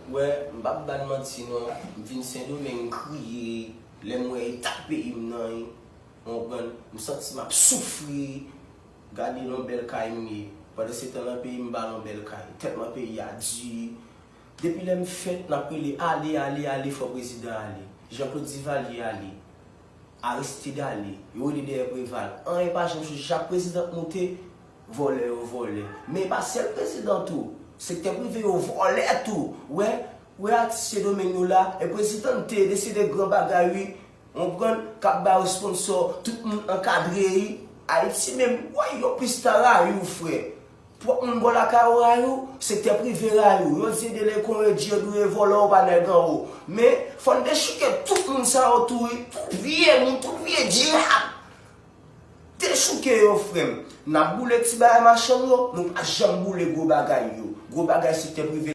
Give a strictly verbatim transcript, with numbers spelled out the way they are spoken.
Wè, m p ap ba n manti non, m vin Sendomeng, m kriye, lè m wè eta peyi m nan, w konprann, m santi m ap soufri. Gade yon bèl kay m ye. Pandan se tan nan peyi m pa yon bèl kay. Tèt mwen peyi a di. Depi lè m fèt, n ap rele ale, ale, ale, fò prezidan ale. Jean Claude Duvalier ale. Aristide ale. Yo rele dèyè Preval. Anyen pa janm chanje. Chak prezidan k moute, vòlè yo vòlè. Men e pa sèl prezidan tou. Sektè prive yo vòlè tou. Wè, wè atis Sendomeng yo la. E prezidan te deside gran bagay wi. Ou konprann? K ap ba yo sponsò, tout moun ankadre, wi. Ayiti menm, wè, yo plis ta rayi w, frè. Pwòp moun bò lakay ou rayi w, sektè prive rayi w. Yo di e de lekon yo di yo dwe vòlè w pa nèg anwo. Men, fò n dechouke tout moun sa yo tou, wi. Tout vye moun, tout vye dyab. Dechouke yo, frè m. N ap boule ti bagay machann yo, nou pa janm boule gwo bagay yo. Gwo bagay sektè prive.